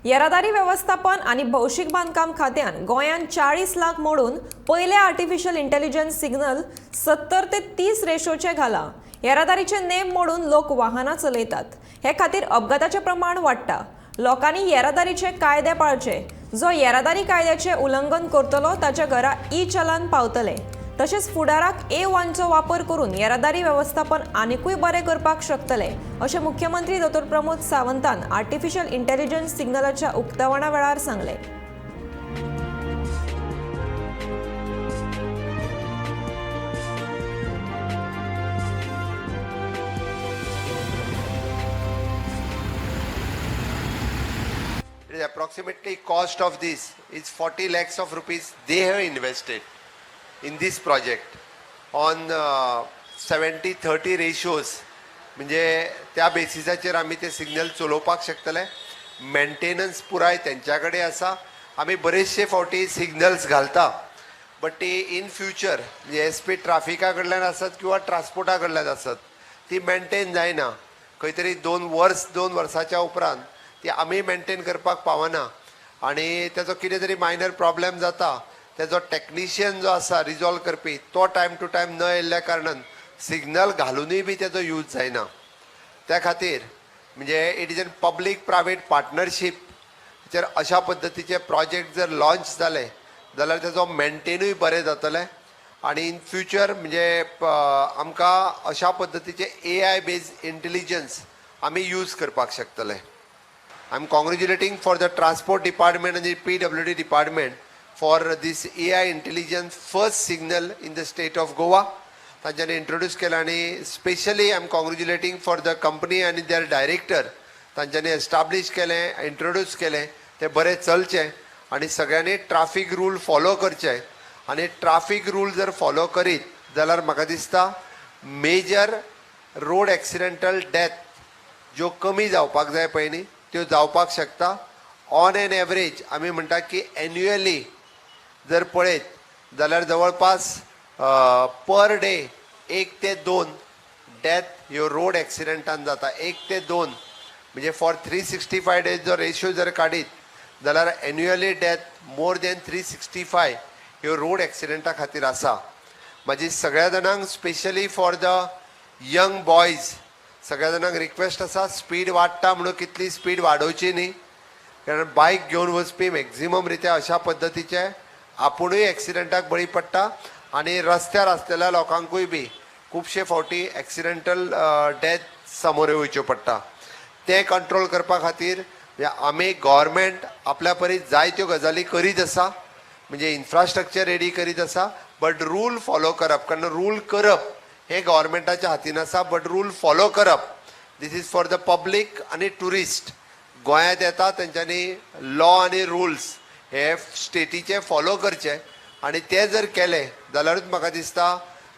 येरादारी वेवस्थापन आनी भौशीक बांदकाम खात्यान गोंयांत 40 लाख मोडून पयले आर्टिफिशियल इंटेलिजन्स सिग्नल 70 ते 30 रेशोचे घाला. येरादारीचे नेम मोडून लोक वाहनां चलयतात, हे खातीर अपघाताचें प्रमाण वाडटा. लोकांनी येरादारीचे कायदे पाळचे. जो येरादारी कायद्याचें उल्लंघन करतलो ताच्या घरा ई चलान पावतले. तशेंच फुडाराक A1चो वापर करून येरादारी वेवस्थापन आनिकूय बरें करपाक शकतले अशें मुख्यमंत्री दोतोर प्रमोद सावंतान आर्टिफिशियल इंटेलिजन्स सिग्नलाच्या उक्तावणा वेळार सांगलें. It is approximately cost of this is 40 lakhs of rupees they have invested in this project on 70-30 ratios. म्हणजे त्या बेसिसाचेर आमी ते सिग्नल चलोवपाक शकतले. मेंटेनन्स पुराय तेंच्या कडेन आसा. आमी बरेचशे फावटी सिग्नल्स घालता, बट ती इन फ्युचर म्हणजे एस पी ट्राफिका कडल्यान आसत किंवा ट्रान्सपोर्टा कडल्यान आसत ती मेंटेन जायना. खंय तरी 2 वर्साच्या उपरांत ती आमी मेंटेन करपाक पावना आनी तेजो कितें तरी मायनर प्रॉब्लेम जाता. तेजो टॅक्निशियन जो आसा रिजॉल्व करपी तो टायम टू टायम न येयल्ल्या कारणान सिग्नल घालुनूय बी तेजो यूज जायना. त्या खातीर म्हणजे it is an public private partnership चेर अशा पद्दतीचे प्रोजेक्ट जर लॉन्च जाले जाल्यार तेजो मेंटेनूय बरें जातलें आनी इन फ्युचर म्हणजे आमकां अशा पद्दतीचे AI based intelligence आमी यूज करपाक शकतले. I am congratulating for the transport department आनी PWD department for this AI intelligence first signal in the state of Goa तांच्यांनी इंट्रोड्यूस केला. आनी specially I am congratulating for the company आनी there director तांच्यांनी establish केलें, introduce केलें, तें बरें चलचें आनी सगळ्यांनी ट्राफीक रूल फॉलो करचे. आनी ट्राफीक रूल जर फॉलो करीत जाल्यार म्हाका दिसता मेजर रोड एक्सिडेंटल डेथ ज्यो कमी जावपाक जाय पळय न्ही त्यो जावपाक शकता. ऑन एन एवरेज आमी म्हणटा की एन्युअली जर पळयत जाल्यार जवळपास पर डे 1 ते 2 डेथ ह्यो रोड एक्सिडेंटान जाता. 1 ते 2 म्हणजे फॉर 365 डेज जो रेशियो जर काडीत जाल्यार एन्युअली डेथ मोर दॅन 365 ह्यो रोड एक्सिडेंटा खातीर आसा. म्हाजी सगळ्या जाणांक specially for the young boys सगळ्या जाणांक रिक्वेस्ट आसा, स्पीड वाडटा म्हणून कितली स्पीड वाडोवची न्ही, कारण बायक घेवन वचपी मॅक्झिमम रित्या अशा पद्दतीचे आपुणूय एक्सिडेंटाक बळी पडटा आनी रस्त्यार आसलेल्या लोकांकूय बी खुबशे फावटी एक्सिडेंटल डेथ सामोरे वयच्यो पडटा. तें कंट्रोल करपा खातीर आमी गव्हर्मेंट आपल्या परी जायत्यो गजाली करीत आसा, म्हणजे इन्फ्रास्ट्रक्चर रेडी करीत आसा, बट रूल फॉलो करप, कारण रूल करप हें गव्हर्मेंटाच्या हातीन आसा, बट रूल फॉलो करप this is for the public आनी ट्युरिस्ट गोंयांत येता तेंच्यांनी लॉ आनी रुल्स हे स्टेटीचे फॉलो करचे आनी ते जर केले जाल्यारूच म्हाका दिसता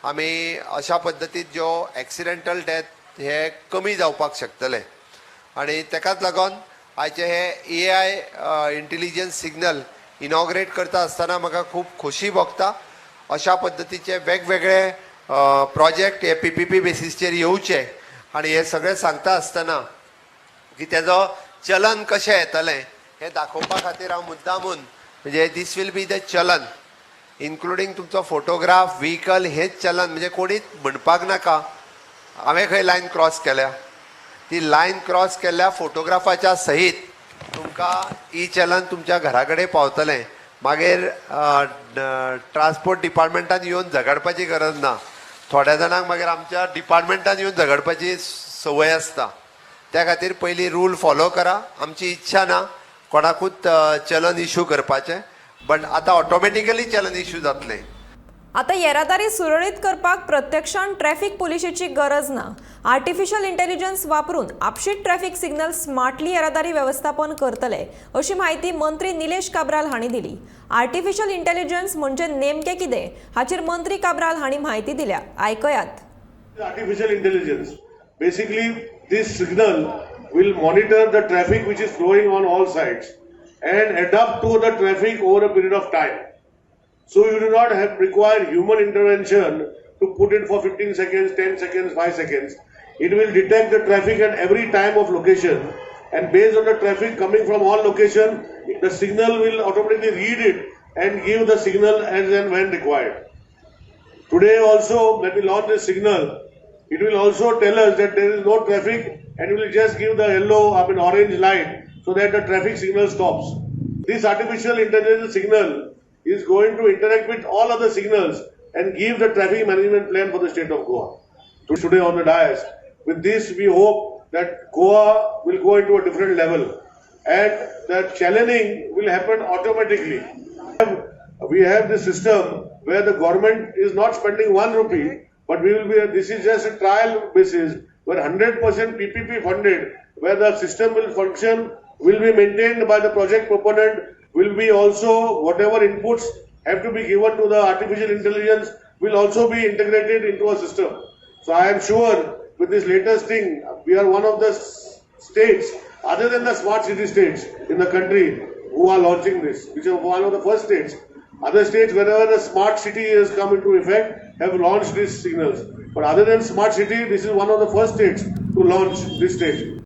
आमी अशा पद्दतीन ज्यो एक्सिडेंटल डेथ हे कमी जावपाक शकतले. आनी तेकाच लागून आयचे हे AI intelligence signal inaugurate करता आसतना म्हाका खूब खोशी भोगता. अशा पद्दतीचे वेगवेगळे प्रोजेक्ट हे PPP बेसीसचेर येवचे आनी हे सगळें सांगता आसतना की तेजो चलन कशें येतलें हें दाखोवपा खातीर हांव मुद्दामून म्हणजे this will be the challan including तुमचो फोटोग्राफ व्हिकल हेच चलन, म्हणजे कोणीच म्हणपाक नाका हांवें खंय लायन क्रॉस केल्या. ती लायन क्रॉस केल्ल्या फोटोग्राफाच्या सहीत तुमकां ई चलन तुमच्या घरा कडेन पावतलें. मागीर ट्रान्सपोर्ट डिपार्टमेंटान येवन झगडपाची गरज ना. थोड्या जाणांक मागीर आमच्या डिपार्टमेंटान येवन झगडपाची संवय आसता. त्या खातीर पयलीं रूल फॉलो करा. आमची इच्छा ना कोणाकूच चलन इशू करपाचें, बट आतां ऑटोमॅटिकली चलन इशू जातलें. आता येरादारी सुरळीत करपाक प्रत्यक्षान ट्रॅफिक पुलिशेची गरज ना. आर्टिफिशियल इंटेलिजन्स वापरून आपशीत ट्रॅफिक सिग्नल स्मार्टली येरादारी वेवस्थापन करतले अशी म्हायती मंत्री निलेश काब्राल हांणी दिली. आर्टिफिशियल इंटेलिजन्स म्हणजे नेमकें कितें हाचेर मंत्री काब्राल हांणी म्हायती दिल्या, आयकयात. Artificial intelligence. Basically, this signal will monitor the traffic which is flowing on all sides and adapt to the traffic over a period of time. So you do not have require human intervention to put it for 15 seconds, 10 seconds, 5 seconds. It will detect the traffic at every time of location And based on the traffic coming from all location, the signal will automatically read it and give the signal as and when required. Today also, when we launch this signal, it will also tell us that there is no traffic and it will just give the yellow, I mean orange light so that the traffic signal stops. This artificial intelligence signal is going to interact with all other signals and give the traffic management plan for the state of Goa. Today on the dais, with this we hope that Goa will go into a different level and the challenging will happen automatically. We have this system where the government is not spending 1 rupee, but we will be, this is just a trial basis where 100% PPP funded, where the system will function, will be maintained by the project proponent, will be also whatever inputs have to be given to the artificial intelligence will also be integrated into a system. So I am sure with this latest thing, we are one of the states other than the smart city states in the country who are launching this, which are one of the first states. Other states, whenever the smart city has come into effect, have launched these signals. But other than smart city, this is one of the first states to launch this state.